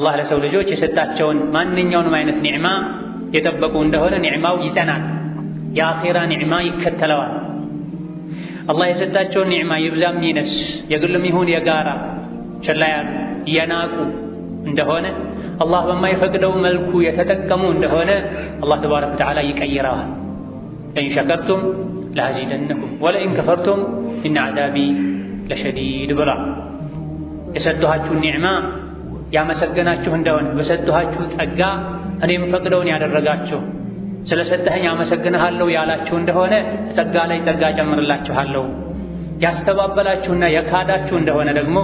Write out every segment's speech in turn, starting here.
አላህ ለሰው ልጆች የሰጣቸውን ማንኛውንም አይነት ኒዕማ የጠበቁ እንደሆነ ኒዕማው ይጸናል፣ የአኼራ ኒዕማ ይከተለዋል። አላህ የሰጣቸውን ኒዕማ ይብዛም ይነስ የግልም ይሁን የጋራ ችላ ያሉ የናቁ እንደሆነ አላህ በማይፈቅደው መልኩ የተጠቀሙ እንደሆነ አላህ ተባረከ ወተዓላ ይቀይረዋል። لئن شكرتم لأزيدنكم ولئن كفرتم إن عذابي لشديد ብሏል። የሰጠኋችሁን ኒዕማ ያመሰገናችሁ እንደሆነ በሰጠኋችሁ ጸጋ እኔ የምፈቅደውን ያደረጋችሁ ስለሰጠኸኝ አመሰግንሃለሁ ያላችሁ እንደሆነ ጸጋ ላይ ጸጋ ጨምርላችኋለሁ። ያስተባበላችሁና የካዳችሁ እንደሆነ ደግሞ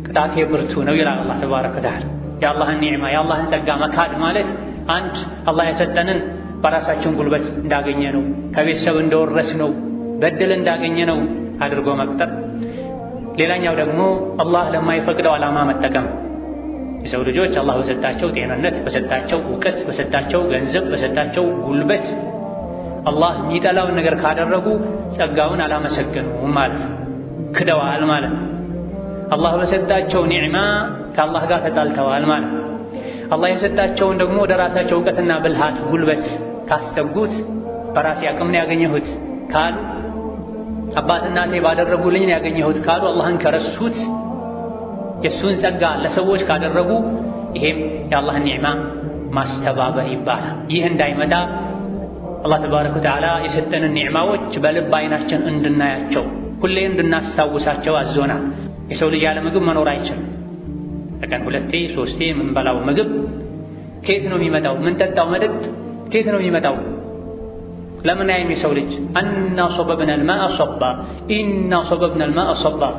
ቅጣቴ ብርቱ ነው ይላል አላህ ተባረከ ወተዓላ። የአላህን ኒዕማ የአላህን ጸጋ መካድ ማለት አንድ አላህ የሰጠንን በራሳችን ጉልበት እንዳገኘ ነው፣ ከቤተሰብ እንደወረስ ነው፣ በድል እንዳገኘ ነው አድርጎ መቅጠር። ሌላኛው ደግሞ አላህ ለማይፈቅደው ዓላማ መጠቀም። የሰው ልጆች አላህ በሰጣቸው ጤንነት፣ በሰጣቸው እውቀት፣ በሰጣቸው ገንዘብ፣ በሰጣቸው ጉልበት አላህ የሚጠላውን ነገር ካደረጉ ጸጋውን አላመሰገኑም ማለት ነው፣ ክደዋል ማለት ነው። አላህ በሰጣቸው ኒዕማ ከአላህ ጋር ተጣልተዋል ማለት ነው። አላህ የሰጣቸውን ደግሞ ወደ ራሳቸው እውቀትና ብልሃት ጉልበት ካስጠጉት በራሴ አቅም ነው ያገኘሁት ካሉ፣ አባት እናቴ ባደረጉልኝ ነው ያገኘሁት ካሉ፣ አላህን ከረሱት የእሱን ጸጋ ለሰዎች ካደረጉ ይሄም የአላህን ኒዕማ ማስተባበር ይባላል። ይህ እንዳይመጣ አላህ ተባረከ ወተዓላ የሰጠንን ኒዕማዎች በልብ አይናችን እንድናያቸው ሁሌ እንድናስታውሳቸው አዞናል። የሰው ልጅ ያለ ምግብ መኖር አይችልም። በቀን ሁለቴ ሶስቴ የምንበላው ምግብ ከየት ነው የሚመጣው? የምንጠጣው መጠጥ ከየት ነው የሚመጣው? ለምን አያይም የሰው ልጅ? أنا صببنا الماء صبا إنا صببنا الماء صبا።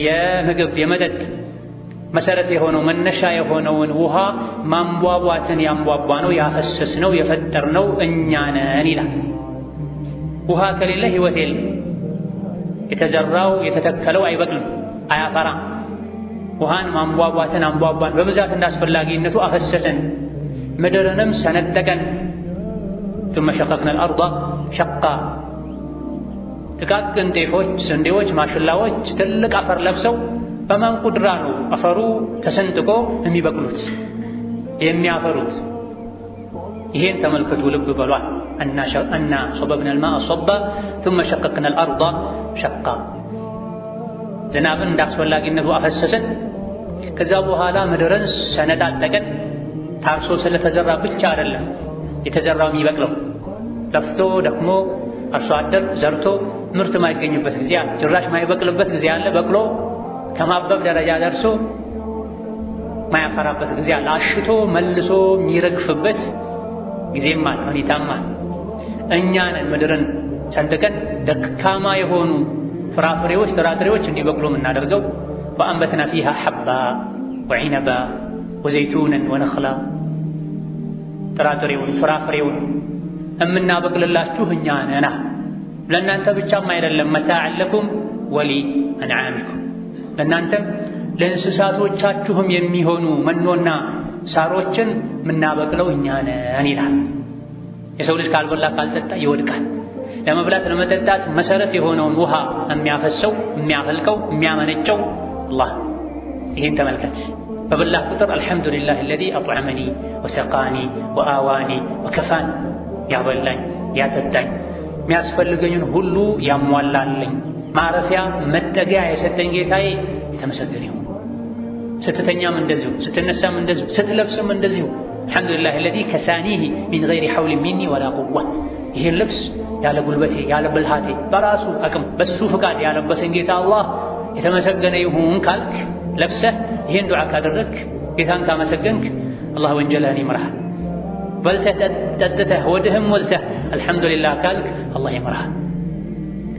የምግብ የመጠጥ መሰረት የሆነው መነሻ የሆነውን ውሃ ማንቧቧትን ያንቧቧ ነው ያፈሰስ ነው የፈጠር ነው እኛ ነን ይላል። ውሃ ከሌለ ህይወት የለም። የተዘራው የተተከለው አይበቅልም፣ አያፈራም። ውሃን ማንቧቧትን አንቧቧን በብዛት እንዳስፈላጊነቱ አፈሰሰን፣ ምድርንም ሰነጠቀን። ثم شققنا الأرض شقا። ጥቃቅን ጤፎች፣ ስንዴዎች፣ ማሽላዎች ትልቅ አፈር ለብሰው በማን ቁድራ ነው አፈሩ ተሰንጥቆ የሚበቅሉት የሚያፈሩት? ይሄን ተመልከቱ፣ ልብ በሏል። እና ሶበብና አልማአ ሶባ ثم شققنا الأرض شقا። ዝናብን እንዳስፈላጊነቱ አፈሰሰን። ከዛ በኋላ ምድርን ሰነጣጠቀን። ታርሶ ስለተዘራ ብቻ አይደለም የተዘራው የሚበቅለው። ለፍቶ ደክሞ አርሶ አደር ዘርቶ ምርት ማይገኝበት ጊዜ አለ፣ ጭራሽ ማይበቅልበት ጊዜ አለ። በቅሎ ከማበብ ደረጃ ደርሶ ማያፈራበት ጊዜ አለ። አሽቶ መልሶ የሚረግፍበት ጊዜም አለ፣ ሁኔታም አለ። እኛ ነን ምድርን ሰንጥቀን ደካማ የሆኑ ፍራፍሬዎች፣ ጥራጥሬዎች እንዲበቅሉ የምናደርገው። ወአንበትና ፊሃ ሐባ ወዒነባ ወዘይቱነን ወነኽላ። ጥራጥሬውን ፍራፍሬውን እምናበቅልላችሁ እኛ ነና። ለእናንተ ብቻም አይደለም፣ መታዕን ለኩም ወሊ አንዓሚኩም፣ ለእናንተም ለእንስሳቶቻችሁም የሚሆኑ መኖና ሳሮችን የምናበቅለው እኛ ነን ይላል። የሰው ልጅ ካልበላ ካልጠጣ ይወድቃል። ለመብላት ለመጠጣት መሰረት የሆነውን ውሃ የሚያፈሰው የሚያፈልቀው የሚያመነጨው አላህ። ይህን ተመልከት። በበላህ ቁጥር አልሐምዱሊላህ አለዚ አጥዐመኒ ወሰቃኒ ወአዋኒ ወከፋኒ፣ ያበላኝ ያጠጣኝ የሚያስፈልገኝን ሁሉ ያሟላልኝ ማረፊያ መጠጊያ የሰጠኝ ጌታዬ የተመሰገነ ይሁን። ስትተኛም እንደዚሁ፣ ስትነሳም እንደዚሁ፣ ስትለብስም እንደዚሁ አልሐምዱሊላህ አለዚ ከሳኒህ ሚን ገይሪ ሐውል ሚኒ ወላ ቁዋ። ይህን ልብስ ያለ ጉልበቴ ያለ ብልሃቴ በራሱ አቅም በሱ ፍቃድ ያለበሰኝ ጌታ አላህ የተመሰገነ ይሁን ካልክ፣ ለብሰህ ይህን ዱዓ ካደረግክ፣ ጌታን ካመሰገንክ አላህ ወንጀልህን ይምርሃል። በልተህ ጠጥተህ ሆድህም ሞልተህ አልሐምዱሊላህ ካልክ አላህ ይምርሃል።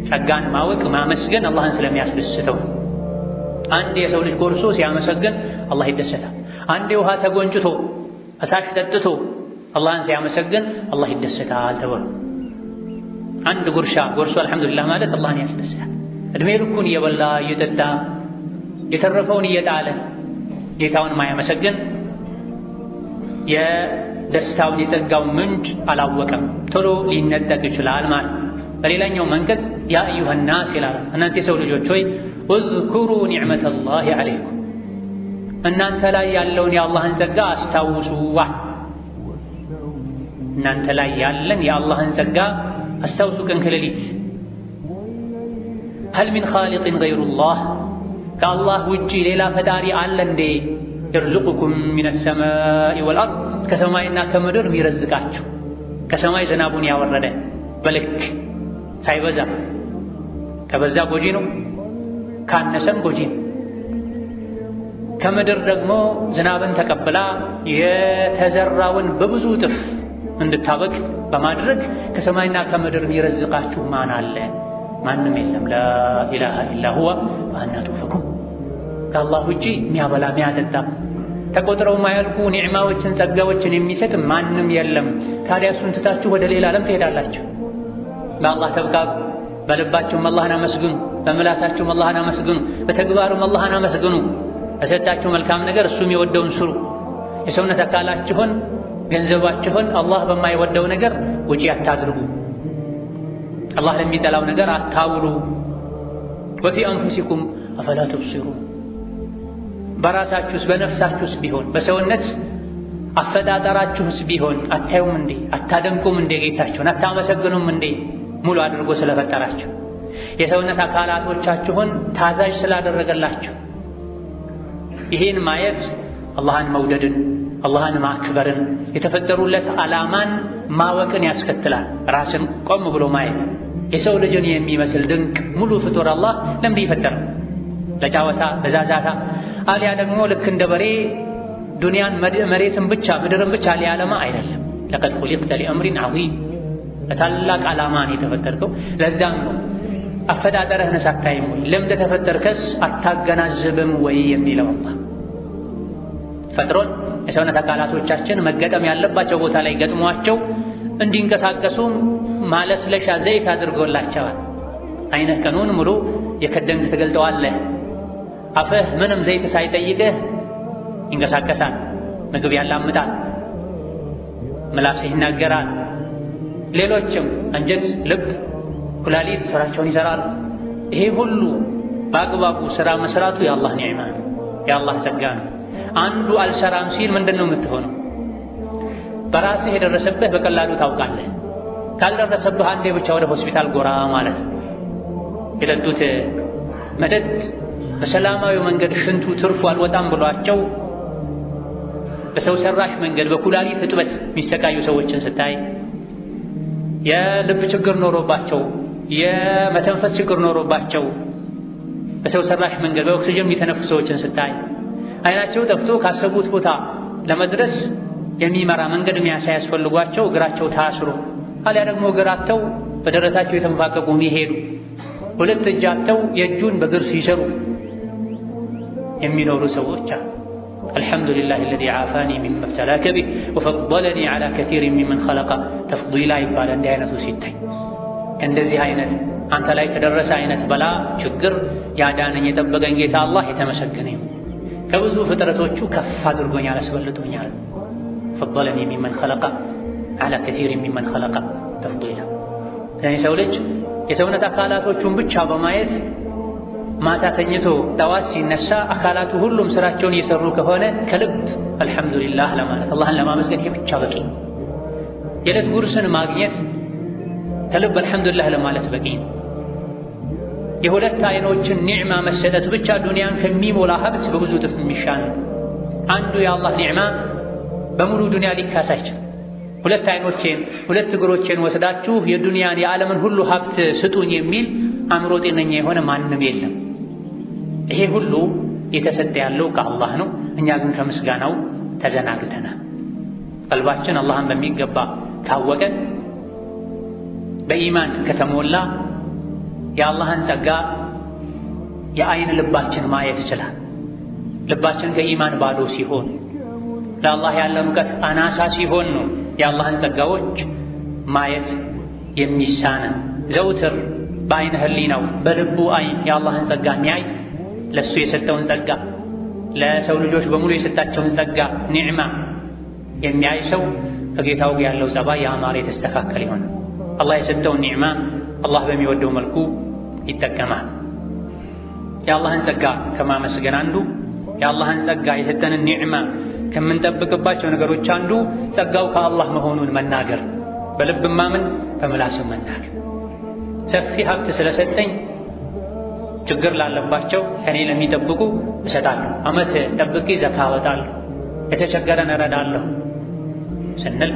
ጸጋን ማወቅ ማመስገን አላህን ስለሚያስደስተው፣ አንድ የሰው ልጅ ጎርሶ ሲያመሰግን አላህ ይደሰታል። አንድ ውሃ ተጎንጭቶ ፈሳሽ ጠጥቶ አላህን ሲያመሰግን አላህ ይደሰታል ተብሎ፣ አንድ ጉርሻ ጎርሶ አልሐምዱሊላህ ማለት አላህን ያስደስታል። እድሜ ልኩን እየበላ እየጠጣ የተረፈውን እየጣለ ጌታውን ማያመሰግን የደስታውን የጸጋውን ምንጭ አላወቀም፣ ቶሎ ሊነጠቅ ይችላል ማለት ነው። በሌላኛው መንቀጽ ያ አዩሃ ናስ ይላል፣ እናንተ የሰው ልጆች ሆይ እዝኩሩ ኒዕመተላሂ ዐለይኩም። እናንተ ላይ ያለውን የአላህን ጸጋ አስታውሱ። እናንተ ላይ ያለን የአላህን ጸጋ አስታውሱ ቀን ከሌሊት። هل من خالق غير الله ከአላህ ውጪ ሌላ ፈጣሪ አለ እንዴ? يرزقكم من السماء والأرض ከሰማይና ከምድር የሚረዝቃችሁ፣ ከሰማይ ዝናቡን ያወረደ በልክ ሳይበዛ፣ ከበዛ ጎጂ ነው፣ ካነሰም ጎጂ ነው። ከምድር ደግሞ ዝናብን ተቀብላ የተዘራውን በብዙ እጥፍ እንድታበቅ በማድረግ ከሰማይና ከምድር የሚረዝቃችሁ ማን አለ? ማንም የለም። لا إله إلا هو فأنى تؤفكون። ከአላህ ውጪ የሚያበላ የሚያጠጣ ተቆጥረው ማያልቁ ኒዕማዎችን ጸጋዎችን የሚሰጥ ማንም የለም። ታዲያ እሱን ትታችሁ ወደ ሌላ ዓለም ትሄዳላችሁ። በአላህ ተብቃቁ። በልባችሁም አላህን አመስግኑ፣ በምላሳችሁም አላህን አመስግኑ፣ በተግባሩም አላህን አመስግኑ። በሰጣችሁ መልካም ነገር እሱ የሚወደውን ስሩ። የሰውነት አካላችሁን ገንዘባችሁን አላህ በማይወደው ነገር ወጪ አታድርጉ። አላህ ለሚጠላው ነገር አታውሉ። وفي أنفسكم أفلا تبصرون። በራሳችሁስ በነፍሳችሁስ ቢሆን በሰውነት አፈጣጠራችሁስ ቢሆን አታዩም እንዴ? አታደንቁም እንዴ? ጌታችሁን አታመሰግኑም እንዴ? ሙሉ አድርጎ ስለፈጠራችሁ የሰውነት አካላቶቻችሁን ታዛዥ ስላደረገላችሁ ይህን ማየት አላህን መውደድን፣ አላህን ማክበርን፣ የተፈጠሩለት ዓላማን ማወቅን ያስከትላል። ራስን ቆም ብሎ ማየት የሰው ልጅን የሚመስል ድንቅ ሙሉ ፍጡር አላህ ለምንድን ይፈጠረው? ለጫወታ ለዛዛታ፣ አሊያ ደግሞ ልክ እንደ በሬ ዱንያን መሬትን ብቻ ምድርን ብቻ ሊያለማ አይደለም። ለቀድ ኹሊቅተ ሊአምሪን ዐዚም፣ ለታላቅ ዓላማ ነው የተፈጠርከው። ለዛም ነው አፈጣጠርህንስ አታይም ወይ? ለምን እንደተፈጠርከስ አታገናዝብም ወይ የሚለው አላህ ፈጥሮን የሰውነት አካላቶቻችን መገጠም ያለባቸው ቦታ ላይ ገጥሟቸው እንዲንቀሳቀሱም ማለስለሻ ዘይት አድርጎላቸዋል። አይንህ ቀኑን ሙሉ የከደንክ ትገልጠዋለህ። አፍህ ምንም ዘይት ሳይጠይቅህ ይንቀሳቀሳል፣ ምግብ ያላምጣል፣ ምላስህ ይናገራል። ሌሎችም አንጀት፣ ልብ፣ ኩላሊት ስራቸውን ይሰራሉ። ይሄ ሁሉ በአግባቡ ስራ መስራቱ የአላህ ኒዕማ ነው፣ የአላህ ጸጋ ነው። አንዱ አልሰራም ሲል ምንድን ነው የምትሆነው? በራስህ የደረሰብህ በቀላሉ ታውቃለህ። ካልደረሰብህ አንዴ ብቻ ወደ ሆስፒታል ጎራ ማለት ነው። የጠጡት መጠጥ በሰላማዊ መንገድ ሽንቱ ትርፉ አልወጣም ብሏቸው በሰው ሰራሽ መንገድ በኩላሊት እጥበት የሚሰቃዩ ሰዎችን ስታይ፣ የልብ ችግር ኖሮባቸው የመተንፈስ ችግር ኖሮባቸው በሰው ሰራሽ መንገድ በኦክሲጅን የሚተነፍሱ ሰዎችን ስታይ፣ አይናቸው ጠፍቶ ካሰቡት ቦታ ለመድረስ የሚመራ መንገድ የሚያሳይ ያስፈልጓቸው እግራቸው ታስሮ አሊያ ደግሞ እግር አጥተው በደረታቸው የተንፋቀቁ የሚሄዱ፣ ሁለት እጅ አጥተው የእጁን በእግር ሲሰሩ የሚኖሩ ሰዎች አሉ። الحمد لله الذي عافاني مما ابتلاك به وفضلني على كثير ممن خلق تفضيلا ይባላል። እንዲህ አይነቱ ሲታይ ከእንደዚህ አይነት አንተ ላይ ከደረሰ አይነት በላ ችግር ያዳነኝ የጠበቀኝ ጌታ አላህ የተመሰገነ ይሁን። ከብዙ ፍጥረቶቹ ከፍ አድርጎኛል፣ አስበልጦኛል። فضلني ممن خلق على كثير ممن خلق تفضيلا። የሰው ልጅ የሰውነት አካላቶቹን ብቻ በማየት ማታ ተኝቶ ጠዋት ሲነሳ አካላቱ ሁሉም ስራቸውን እየሰሩ ከሆነ ከልብ አልሐምዱሊላህ ለማለት አላህን ለማመስገን ይሄ ብቻ በቂ ነው። የዕለት ጉርስን ማግኘት ከልብ አልሐምዱሊላህ ለማለት በቂ ነው። የሁለት አይኖችን ኒዕማ መሰጠት ብቻ ዱንያን ከሚሞላ ሀብት በብዙ እጥፍ የሚሻል ነው። አንዱ የአላህ ኒዕማ በሙሉ ዱንያ ሊካስ አይችልም። ሁለት አይኖቼን ሁለት እግሮቼን ወስዳችሁ የዱንያን የዓለምን ሁሉ ሀብት ስጡኝ የሚል አእምሮ ጤነኛ የሆነ ማንም የለም። ይሄ ሁሉ የተሰጠ ያለው ከአላህ ነው። እኛ ግን ከምስጋናው ተዘናግተናል። ቀልባችን አላህን በሚገባ ካወቀ፣ በኢማን ከተሞላ የአላህን ጸጋ የአይን ልባችን ማየት ይችላል። ልባችን ከኢማን ባዶ ሲሆን፣ ለአላህ ያለን እውቀት አናሳ ሲሆን ነው የአላህን ጸጋዎች ማየት የሚሳነን። ዘውትር በአይነ ህሊናው በልቡ አይን የአላህን ጸጋ የሚያይ፣ ለሱ የሰጠውን ጸጋ፣ ለሰው ልጆች በሙሉ የሰጣቸውን ጸጋ ኒዕማ የሚያይ ሰው ከጌታው ጋር ያለው ጸባይ ያማረ የተስተካከለ ይሆናል። አላህ የሰጠውን ኒዕማ አላህ በሚወደው መልኩ ይጠቀማል። የአላህን ጸጋ ከማመስገን አንዱ የአላህን ጸጋ የሰጠንን ኒዕማ ከምንጠብቅባቸው ነገሮች አንዱ ጸጋው ከአላህ መሆኑን መናገር፣ በልብ ማመን፣ በምላስም መናገር። ሰፊ ሀብት ስለሰጠኝ ችግር ላለባቸው ከኔ ለሚጠብቁ እሰጣለሁ፣ አመት ጠብቄ ዘካ አወጣለሁ፣ የተቸገረን እረዳለሁ ስንል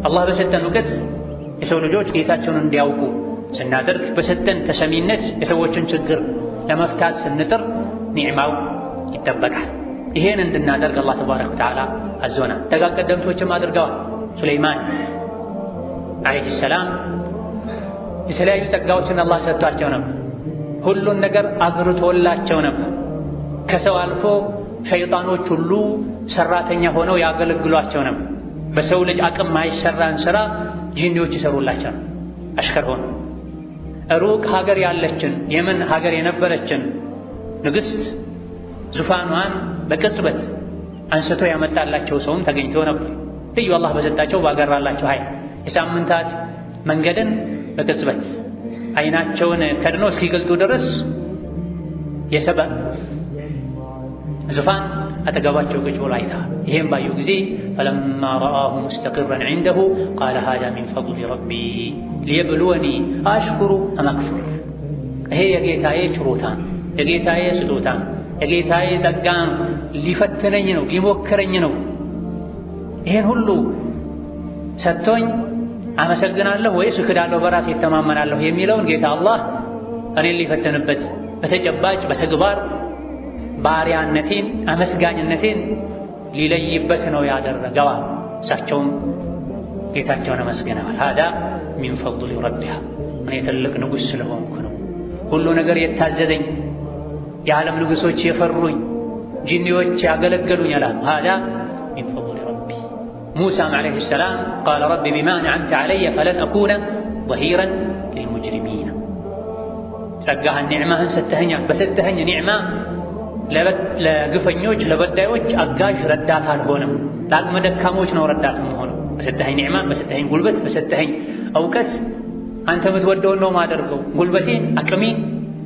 አላህ በሰጠን እውቀት የሰው ልጆች ጌታቸውን እንዲያውቁ ስናደርግ፣ በሰጠን ተሰሚነት የሰዎችን ችግር ለመፍታት ስንጥር ኒዕማው ይጠበቃል። ይሄን እንድናደርግ አላህ ተባረከ ወተዓላ አዞናል። ደጋግ ቀደምቶችም አድርገዋል። ሱለይማን ዓለይሂ ሰላም የተለያዩ ጸጋዎችን አላህ ሰጥቷቸው ነበር። ሁሉን ነገር አግርቶላቸው ነበር። ከሰው አልፎ ሸይጣኖች ሁሉ ሰራተኛ ሆነው ያገለግሏቸው ነበር። በሰው ልጅ አቅም ማይሰራን ስራ ጂኒዎች ይሰሩላቸው ነበር፣ አሽከር ሆነው። ሩቅ ሀገር ያለችን የመን ሀገር የነበረችን ንግሥት ዙፋኗን በቅጽበት አንስቶ ያመጣላቸው ሰውም ተገኝቶ ነበር። ልዩ አላህ በሰጣቸው ባገራላቸው ኃይል የሳምንታት መንገድን በቅጽበት አይናቸውን ከድኖ እስኪገልጡ ድረስ የሰባ ዙፋን አጠገባቸው ቁጭ ብሎ አይተዋል። ይሄም ባዩ ጊዜ فلما رآه مستقرا عنده قال هذا من فضل ربي ليبلوني أأشكر أم أكفر። ይሄ የጌታዬ ችሮታ ነው፣ የጌታዬ ስጦታ ነው፣ የጌታዬ ጸጋ ነው። ሊፈትነኝ ነው፣ ሊሞክረኝ ነው። ይሄን ሁሉ ሰጥቶኝ አመሰግናለሁ ወይስ እክዳለሁ፣ በራሴ እተማመናለሁ የሚለውን ጌታ አላህ እኔን ሊፈትንበት በተጨባጭ በተግባር ባሪያነቴን አመስጋኝነቴን ሊለይበት ነው ያደረገዋ። እሳቸውም ጌታቸውን አመስግነዋል። هذا من فضل ربي እኔ ትልቅ ንጉሥ ስለሆንኩ ነው ሁሉ ነገር የታዘዘኝ፣ የዓለም ንጉሶች የፈሩኝ፣ ጂኒዎች ያገለገሉኝ አላሉ። هذا من فضل ربي። ሙሳም عليه السلام قال رب بما أنعمت علي فلن أكون ظهيرا للمجرمين። ጸጋህን ኒዕማህን ሰተኸኛል፣ በሰተኸኝ ኒዕማ ለግፈኞች ለበዳዮች አጋዥ ረዳት አልሆንም፣ ለአቅመ ደካሞች ነው ረዳት የምሆነው። በሰተኸኝ ኒዕማ፣ በሰተኸኝ ጉልበት፣ በሰተኸኝ እውቀት አንተ የምትወደውን ነው ማደርገው። ጉልበቴን፣ አቅሜን፣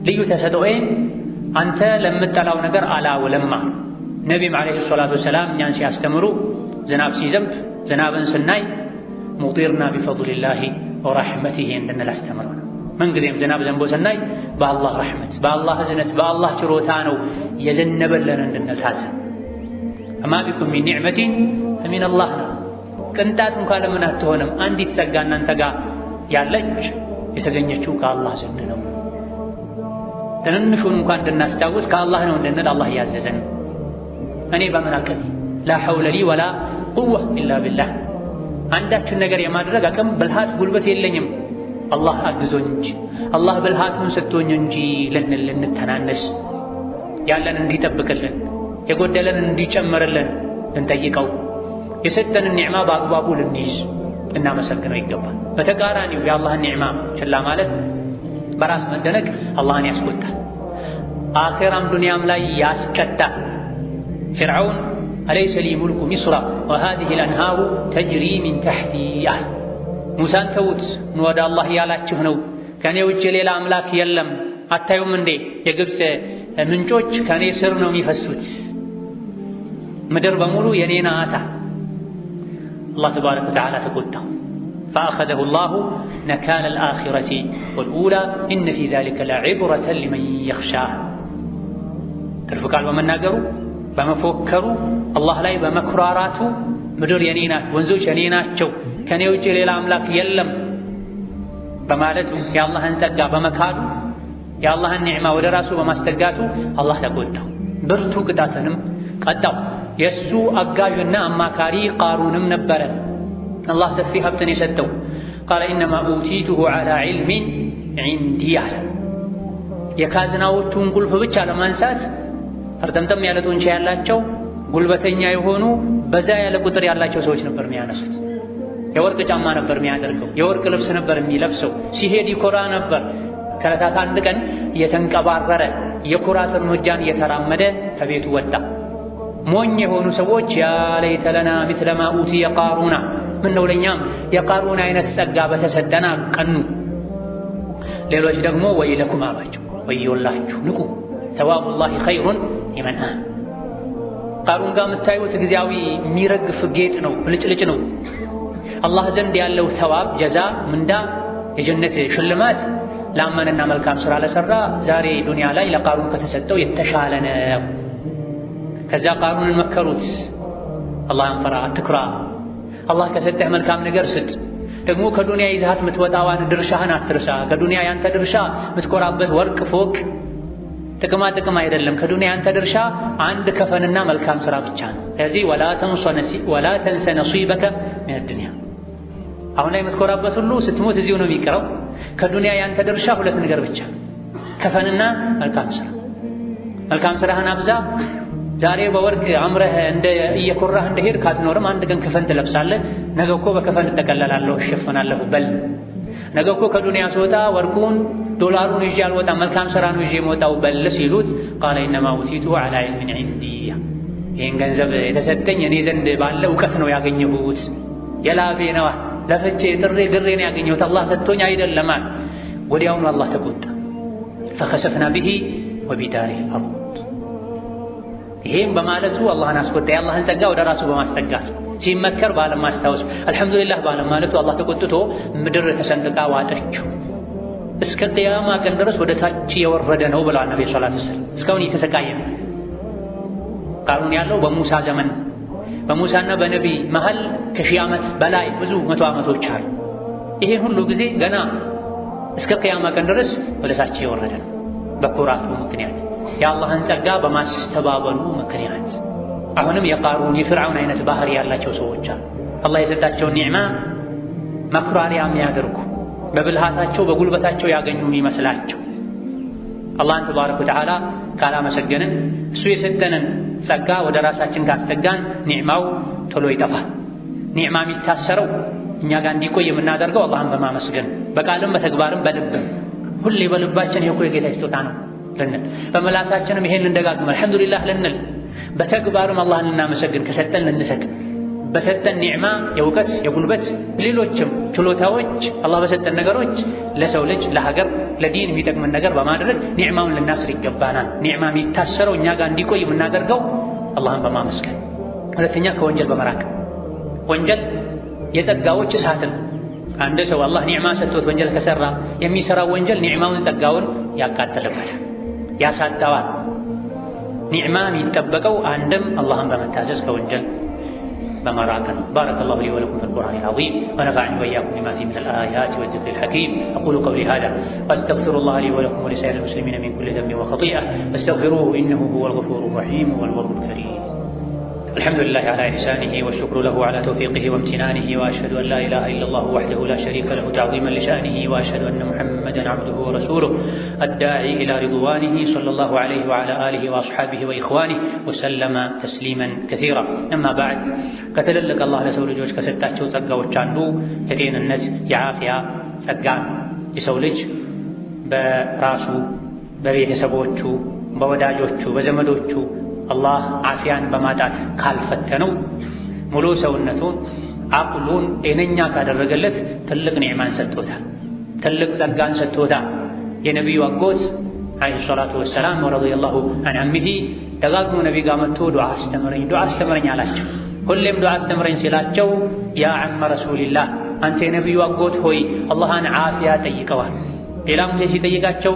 ልዩ ተሰጥኦዬን አንተ ለምጠላው ነገር አላውልማ። ነቢም ዓለይሂ ሰላቱ ወሰላም እኛን ሲያስተምሩ ዝናብ ሲዘንብ ዝናብን ስናይ ሙጢርና ቢፈድሊላሂ ወረሕመቲሂ እንድንል አስተምረው። ምንጊዜም ዝናብ ዘንቦ ስናይ በአላህ ረሕመት፣ በአላህ እዝነት፣ በአላህ ችሮታ ነው የዘነበለን እንድንል ታዘን። فما بكم من نعمة فمن الله ነው። ቅንጣት እንኳ ለምን አትሆንም? አንዲት ጸጋ እናንተ ጋር ያለች የተገኘችው ከአላህ ዘንድ ነው። ትንንሹን እንኳን እንድናስታውስ ከአላህ ነው እንድንል አላህ እያዘዘን። እኔ በምን አቅሜ لا حول لي ولا قوة إلا بالله፣ አንዳችን ነገር የማድረግ አቅም ብልሃት፣ ጉልበት የለኝም አላህ አግዞኝ እንጂ አላህ ብልሃቱን ሰጥቶኝ እንጂ ልንል ልንተናነስ፣ ያለን እንዲጠብቅልን የጎደለን እንዲጨምርልን ልንጠይቀው፣ የሰጠንን ኒዕማ በአግባቡ ልንይዝ ልናመሰግነው ይገባል። በተቃራኒው የአላህን ኒዕማ ችላ ማለት በራስ መደነቅ አላህን ያስቆጣል፣ አኼራም ዱንያም ላይ ያስቀጣል። ፊርዓውን أليس لي ملك مصر وهذه الأنهار تجري من تحتي አለ። ሙሳን ተዉት፣ ወደ አላህ ያላችሁ ነው፣ ከኔ ውጭ ሌላ አምላክ የለም። አታዩም እንዴ የግብፅ ምንጮች ከኔ ስር ነው የሚፈሱት፣ ምድር በሙሉ የኔ ናታ። አላህ ተባረከ ወተዓላ ተቆጣው። فأخذه الله نكال الآخرة والأولى إن في ذلك لعبرة لمن يخشى። ትርፍ ቃል በመናገሩ በመፎከሩ አላህ ላይ በመኩራራቱ ምድር የኔ ናት፣ ወንዞች የኔ ናቸው፣ ከኔ ውጭ ሌላ አምላክ የለም በማለቱ የአላህን ጸጋ በመካዱ የአላህን ኒዕማ ወደ ራሱ በማስጠጋቱ አላህ ተቆጣው፣ ብርቱ ቅጣትንም ቀጣው። የእሱ አጋዥና አማካሪ ቃሩንም ነበረ። አላህ ሰፊ ሀብትን የሰጠው قال إنما أوتيته على علم عندي አለ። የካዝናዎቹን ቁልፍ ብቻ ለማንሳት ፈርጠምጠም ያለ ጡንቻ ያላቸው ጉልበተኛ የሆኑ በዛ ያለ ቁጥር ያላቸው ሰዎች ነበር የሚያነሱት። የወርቅ ጫማ ነበር የሚያደርገው፣ የወርቅ ልብስ ነበር የሚለብሰው። ሲሄድ ይኮራ ነበር። ከዕለታት አንድ ቀን እየተንቀባረረ የኩራት እርምጃን እየተራመደ ከቤቱ ወጣ። ሞኝ የሆኑ ሰዎች يا ليت لنا مثل ما أوتي قارون፣ ምነው ለእኛም የቃሩን አይነት ጸጋ በተሰጠና ቀኑ። ሌሎች ደግሞ ويلكم አሏቸው፣ ወዮላችሁ ንቁ፣ ثواب الله خير لمن آمن፣ ቃሩን ጋር የምታዩት ጊዜያዊ የሚረግፍ ጌጥ ነው፣ ብልጭልጭ ነው። አላህ ዘንድ ያለው ተዋብ ጀዛ ምንዳ የጀነት ሽልማት ላመነና መልካም ስራ ለሰራ ዛሬ ዱንያ ላይ ለቃሩን ከተሰጠው የተሻለ ነው። ከዛ ቃሩንን መከሩት፣ አላህን ፍራ፣ አትኩራ፣ አላህ ከሰጠህ መልካም ነገር ስጥ። ደግሞ ከዱንያ ይዘሃት የምትወጣዋን ድርሻህን አትርሳ። ከዱንያ ያንተ ድርሻ የምትኮራበት ወርቅ፣ ፎቅ፣ ጥቅማ ጥቅም አይደለም። ከዱንያ ያንተ ድርሻ አንድ ከፈንና መልካም ስራ ብቻ ነው። ስለዚህ ወላ ተንሰ ነሲበከ ሚነ ዱንያ። አሁን ላይ የምትኮራበት ሁሉ ስትሞት እዚሁ ነው የሚቀረው። ከዱንያ ያንተ ድርሻ ሁለት ነገር ብቻ፣ ከፈንና መልካም ስራ። መልካም ስራህን አብዛ። ዛሬ በወርቅ አምረህ እንደ እየኮራህ እንደሄድክ አትኖርም። አንድ ቀን ከፈን ትለብሳለህ። ነገ እኮ በከፈን እጠቀለላለሁ እሸፈናለሁ በል። ነገ እኮ ከዱንያ ስወጣ ወርቁን ዶላሩን ይዤ አልወጣም መልካም ስራ ነው ይዤ የምወጣው በል ሲሉት፣ قال إنما أوتيته على علم عندي፣ ይህን ገንዘብ የተሰጠኝ እኔ ዘንድ ባለ እውቀት ነው ያገኘሁት፣ የላቤ ነዋ፣ ለፍቼ ጥሬ ግሬ ነው ያገኘሁት፣ አላህ ሰጥቶኝ አይደለም። ወዲያውኑ አላህ ተቆጣ። فخسفنا به وبداره الأرض። ይሄም በማለቱ አላህን አስቆጣ። የአላህን ጸጋ ወደ ራሱ በማስጠጋት ሲመከር ባለማስታወስ አልሐምዱሊላህ ባለማለቱ አላህ ተቆጥቶ ምድር ተሰንጥቃ ዋጠችው። እስከ ቅያማ ቀን ድረስ ወደ ታች የወረደ ነው ብለዋል ነብዩ ሰለላሁ ዐለይሂ ወሰለም። እስካሁን እየተሰቃየ ነው። ቃሩን ያለው በሙሳ ዘመን በሙሳና በነቢይ መሃል ከሺህ ዓመት በላይ ብዙ መቶ ዓመቶች አሉ። ይሄን ሁሉ ጊዜ ገና እስከ ቅያማ ቀን ድረስ ወደ ታች የወረደ ነው። በኩራቱ ምክንያት የአላህን ጸጋ በማስተባበሉ ምክንያት። አሁንም የቃሩን የፍርዓውን አይነት ባህሪ ያላቸው ሰዎች አሉ። አላህ የሰጣቸውን ኒዕማ መኩራሪያ የሚያደርጉ በብልሃታቸው በጉልበታቸው ያገኙ የሚመስላቸው። አላህን ተባረከ ወተዓላ ካላመሰገንን እሱ የሰጠንን ጸጋ ወደ ራሳችን ካስጠጋን ኒዕማው ቶሎ ይጠፋል። ኒዕማ የሚታሰረው እኛ ጋር እንዲቆይ የምናደርገው አላህን በማመስገን በቃልም በተግባርም በልብም። ሁሌ በልባችን ይሄ እኮ የጌታ ስጦታ ነው ልንል፣ በመላሳችንም ይሄን ልንደጋግም አልሐምዱሊላህ ልንል፣ በተግባርም አላህን ልናመሰግን ከሰጠን ልንሰጥ፣ በሰጠን ኒዕማ የእውቀት የጉልበት ሌሎችም ችሎታዎች አላህ በሰጠን ነገሮች ለሰው ልጅ ለሀገር ለዲን የሚጠቅምን ነገር በማድረግ ኒዕማውን ልናስር ይገባናል። ኒዕማ የሚታሰረው እኛ ጋር እንዲቆይ የምናደርገው አላህን በማመስገን። ሁለተኛ ከወንጀል በመራቅ። ወንጀል የጸጋዎች እሳት ነው። አንድ ሰው አላህ ኒዕማ ሰጥቶት ወንጀል ከሰራ የሚሰራው ወንጀል ኒዕማውን ጸጋውን ያቃጥልበታል፣ ያሳጣዋል። ኒዕማ የሚጠበቀው አንድም አላህን በመታዘዝ ከወንጀል በመራቅ ነው። بارك الله لي ولكم في القرآن العظيم ونفعني وإياكم بما فيه من الآيات والذكر الحكيم። أقول قولي هذا وأستغفر الله لي ولكم ولسائر المسلمين من كل ذنب وخطيئة فاستغفروه إنه هو الغفور الرحيم والبر الكريم። الحمد لله على إحسانه والشكر له على توفيقه وامتنانه، وأشهد أن لا إله إلا الله وحده لا شريك له تعظيما لشأنه، وأشهد أن محمدا عبده ورسوله الداعي إلى رضوانه، صلى الله عليه وعلى آله وأصحابه وإخوانه وسلم تسليما كثيرا። أما بعد፣ ከትልልቅ አላህ ለሰው ልጆች ከሰጣቸው ጸጋዎች አንዱ የጤንነት የዓፊያ ጸጋ ነው። የሰው ልጅ በራሱ በቤተሰቦቹ በወዳጆቹ በዘመዶቹ አላህ ዓፊያን በማጣት ካልፈተነው ሙሉ ሰውነቱን አቅሉን ጤነኛ ካደረገለት ትልቅ ኒዕማን ሰጥቶታል፣ ትልቅ ጸጋን ሰጥቶታል። የነቢዩ አጎት عليه الصلاة والسلام ورضي الله عن عمه ደጋግሞ ነቢ ጋር መጥቶ ዱዓ አስተምረኝ፣ ዱዓ አስተምረኝ አላቸው። ሁሌም ዱዓ አስተምረኝ ሲላቸው يا عم رسول الله አንተ የነቢዩ አጎት ሆይ አላህን ዓፊያ ጠይቀዋል። ሌላም ጊዜ ሲጠይቃቸው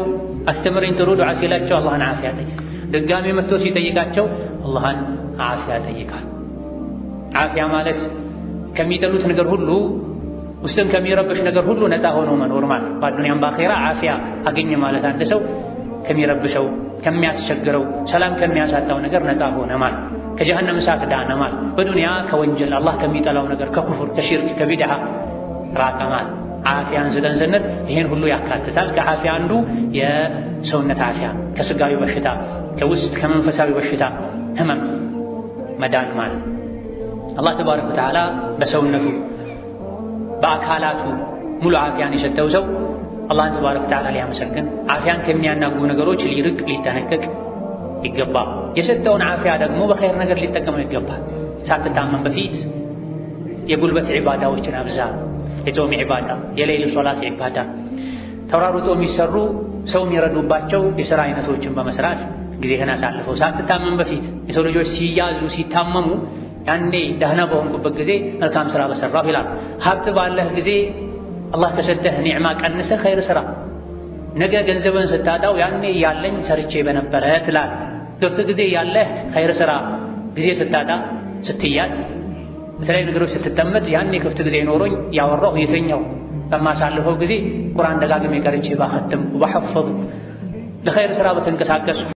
አስተምረኝ ጥሩ ዱዓ ሲላቸው አላህን ዓፊያ ጠይቅ፣ ድጋሜ መጥቶ ሲጠይቃቸው አላህን ዓፊያ ጠይቃል። ዓፊያ ማለት ከሚጠሉት ነገር ሁሉ ውስጥን ከሚረብሽ ነገር ሁሉ ነፃ ሆኖ መኖር ማለት፣ በአዱንያም በአኼራ ዓፊያ አገኘ ማለት አንድ ሰው ከሚረብሸው ከሚያስቸግረው ሰላም ከሚያሳጣው ነገር ነፃ ሆነ ማለት፣ ከጀሀነም እሳት ዳነ ማለት፣ በዱንያ ከወንጀል አላህ ከሚጠላው ነገር ከኩፍር ከሽርክ ከቢድዓ ራቀ ማለት። ዓፊያን ስጠን ስንል ይሄን ሁሉ ያካትታል። ከዓፊያ አንዱ የሰውነት ዓፊያ፣ ከስጋዊ በሽታ ከውስጥ ከመንፈሳዊ በሽታ ህመም መዳን ማለት። አላህ ተባረከ ወተዓላ በሰውነቱ በአካላቱ ሙሉ ዓፊያን የሰጠው ሰው አላህን ተባረከ ወተዓላ ሊያመሰግን ዓፊያን ከሚያናጉ ነገሮች ሊርቅ ሊጠነቀቅ ይገባል። የሰጠውን ዓፊያ ደግሞ በኸይር ነገር ሊጠቀመው ይገባል። ሳትታመም በፊት የጉልበት ዒባዳዎችን አብዛ። የጾም ዒባዳ፣ የሌይል ሶላት ዒባዳ፣ ተሯሩጦ የሚሰሩ ሰው የሚረዱባቸው የሥራ አይነቶችን በመስራት ጊዜህን አሳልፈው ሳትታመም በፊት። የሰው ልጆች ሲያዙ ሲታመሙ ያኔ ደህና በሆንኩበት ጊዜ መልካም ስራ በሰራሁ ይላል። ሀብት ባለህ ጊዜ አላህ ከሰጠህ ኒዕማ ቀንሰህ ኸይር ስራ። ነገ ገንዘብን ስታጣው ያኔ ያለኝ ሰርቼ በነበረ ትላለህ። ክፍት ጊዜ ያለህ ኸይር ስራ። ጊዜ ስታጣ ስትያዝ፣ በተለያዩ ነገሮች ስትጠመጥ ያኔ ክፍት ጊዜ ኖሮኝ ያወራሁ የተኛው በማሳልፈው ጊዜ ቁርአን ደጋግሜ ቀርቼ ባኸትምኩ ባሐፈዝኩ ለኸይር ስራ በተንቀሳቀስኩ።